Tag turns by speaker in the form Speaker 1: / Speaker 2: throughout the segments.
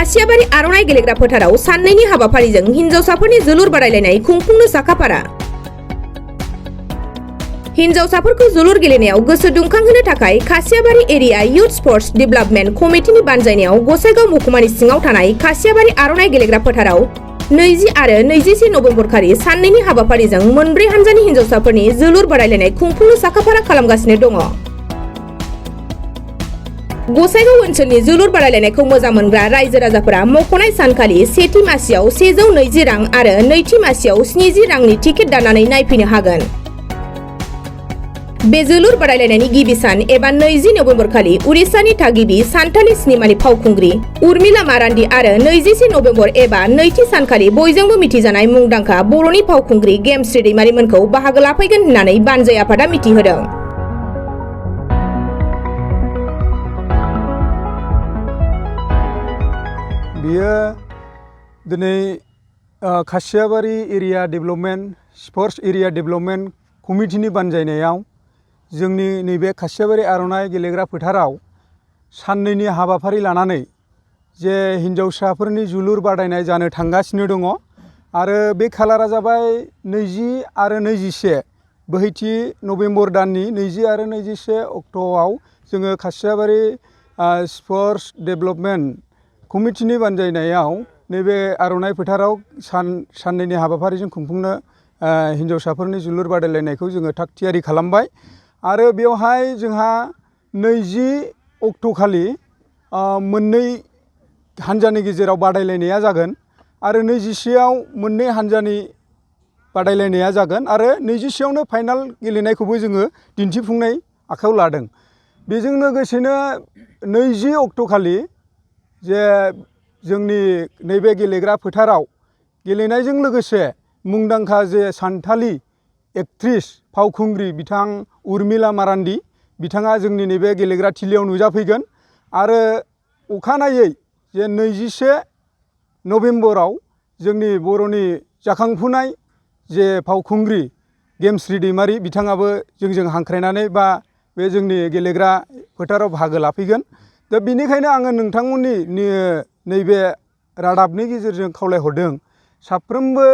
Speaker 1: खासियाबारि आर'नाइ गेलेग्रा फोथाराव साननैनि हाबाफारिजों हिनजावसाफोरनि जोलुर बादायलायनाय खुंफुंनो साखाफारा। हिनजावसाफोरखौ जोलुर गेलेनायाव गोसो दुंखांहोनो थाखाय Khasiabari area youth sports development कमिटिनि बानजायनायाव गसाइगाव महकुमानि सिङाव थानाय खासियाबारि आर'नाइ गेलेग्रा फोथाराव 20 आरो 21 नभेम्बर खालि साननैनि हाबाफारिजों मोनब्रै हानजानि हिनजावसाफोरनि जोलुर बादायलायनाय खुंफुंनो साखाफारा खालामगासिनो दङ। गसाइगाव ओनसोलनि जोलुर बादायलायनायखौ मोजां मोनग्रा रायजो राजाफोरा मख'नाय सानखालि सेथि मासियाव 120 रां आरो नैथि मासियाव 70 रांनि टिकेट दाननानै नायफैनो हागोन। बे जोलुर बादायलायनायनि गिबि सान एबा 20 नभेम्बर खालि उड़िसानि थागिबि सान्थालि सिनेमानि फावखुंग्रि उर्मिला मारान्डी आरो 21 नभेम्बर एबा नैथि सानखालि बयजोंबो मिथिजानाय मुंदांखा बर'नि फावखुंग्रि गेमस्रि दैमारिमोनखौ बाहागो लाफैगोन होननानै बानजाय आफादा मिथिहोदों।
Speaker 2: बियो दिनै Khasiabari area development sports area development कमिटिनि बानजायनायाव जोंनि नैबे खासियाबारि आर'नाइ गेलेग्रा फोथाराव साननैनि हाबाफारि लानानै जे हिनजावसाफोरनि जोलुर बादायनाय जानो थांगासिनो दङ आरो बे खालारा जाबाय 20 आरो 21 बोहैथि नभेम्बर दाननि 20 आरो 21 अक्ट'आव जोङो खासियाबारि स्पर्ट्स डेभेलपमेन्ट कमिटिनि बानजायनायाव नैबे आर'नाइ फोथाराव साननैनि हाबाफारिजों खुंफुंनो हिनजावसाफोरनि जोलुर बादायलायनायखौ जोङो थाग थियारि खालामबाय आरो बेवहाय जोंहा 20 अक्ट'खालि मोननै हानजानि गेजेराव बादायलायनाया जागोन आरो 21आव मोननै हानजानि बादायलायनाया जागोन आरो 21आवनो फाइनाल गेलेनायखौबो जोङो दिन्थिफुंनाय आखायाव लादों। बेजों लोगोसेनो 20 अक्ट'खालि जे जोंनि नैबे गेलेग्रा फोथाराव गेलेनायजों लोगोसे मुंदांखा जे सान्थालि एक्ट्रिस फावखुंग्रि बिथां उर्मिला मारान्डी बिथाङा जोंनि नैबे गेलेग्रा थिलियाव नुजाफैगोन आरो अखानायै जे 21 नभेम्बराव जोंनि बर'नि जाखांफुनाय जे फावखुंग्रि गेमस्रि दैमारि बिथाङाबो जोंजों हांख्रायनानै बा बे जोंनि गेलेग्रा फोथाराव बाहागो लाफैगोन। दा बेनिखायनो आङो नोंथांमोननि नैबे रादाबनि गेजेरजों खावलायहरदों साफ्रोमबो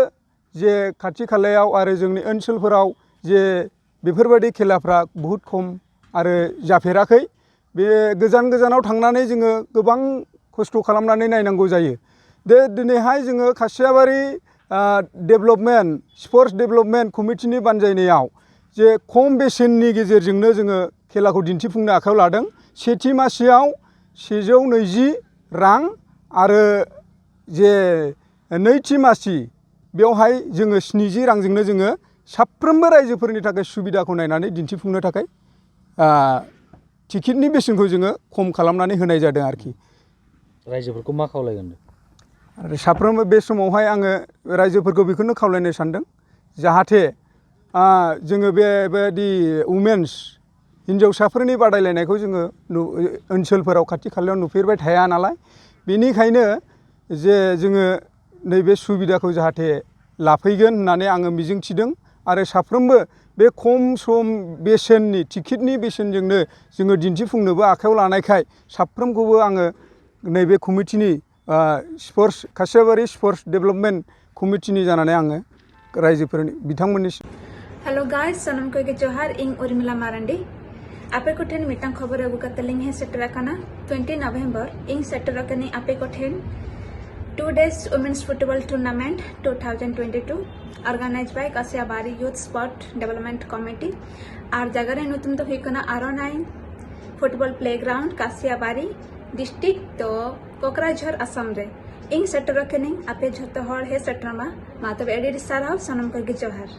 Speaker 2: जे खाथि खालायाव आरो जोंनि ओनसोलफोराव जे बेफोरबायदि खेलाफ्रा बहुद खम आरो जाफेराखै बे गोजानाव थांनानै जोङो गोबां खस्थ' खालामनानै नायनांगौ जायो। दिनैहाय जोङो खासियाबारि डेभेलपमेन्ट स्पर्ट्स डेभेलपमेन्ट कमिटिनि बानजायनायाव जे खम बेसेननि गेजेरजोंनो जोङो खेलाखौ दिन्थिफुंनो आखायाव लादों। सेथि मासियाव 120 रां आरो जे नैथि मासि बेवहाय जोङो 70 रांजोंनो जोङो साफ्रोमबो रायजोफोरनि थाखाय सुबिदाखौ नायनानै दिन्थिफुंनो थाखाय टिकेटनि बेसेनखौ जोङो खम खालामनानै होनाय जादों आरोखि।
Speaker 3: रायजोफोरखौ मा खावलायगोन?
Speaker 2: आरो साफ्रोमबो बे समावहाय आङो रायजोफोरखौ बेखौनो खावलायनो सानदों जाहाथे जोङो बेबायदि उमेन्स हिनजावसाफोरनि बादायलायनायखौ जोङो ओनसोलफोराव खाथि खालायाव नुफेरबाय थाया नालाय बेनिखायनो जे जोङो नैबे सुबिदाखौ जाहाथे लाफैगोन होननानै आङो मिजिंथिदों आरो साफ्रोमबो बे खम सम बेसेननि टिकेटनि बेसेनजोंनो जोङो दिन्थिफुंनोबो आखायाव लानायखाय साफ्रोमखौबो आङो नैबे कमिटिनि स्पर्ट्स खासियाबारि स्पर्ट्स डेभेलपमेन्ट कमिटिनि जानानै आङो रायजोफोरनि बिथांमोननिसिम
Speaker 4: हेलो गाइस सनम कोइके जोहार इंग उर्मिला मारांडी आपे को ठेन मिटांग खबर अगु कतलिंग है सेटर रखना 20 नवंबर इंग सेटर रखनी आपे को ठेन 2 days women's football tournament 2022 organized by खासियाबारि youth sport development committee आर जगह रे नुतुम तो हिकना आर'नाइ फुटबॉल प्लेग्राउंड खासियाबारि डिस्ट्रिक्ट तो कोकराझार असम रे इंग सेटर रखनी आपे झतो हर हे सेटर मा तबे एडी साराव सनम कोइके जोहार।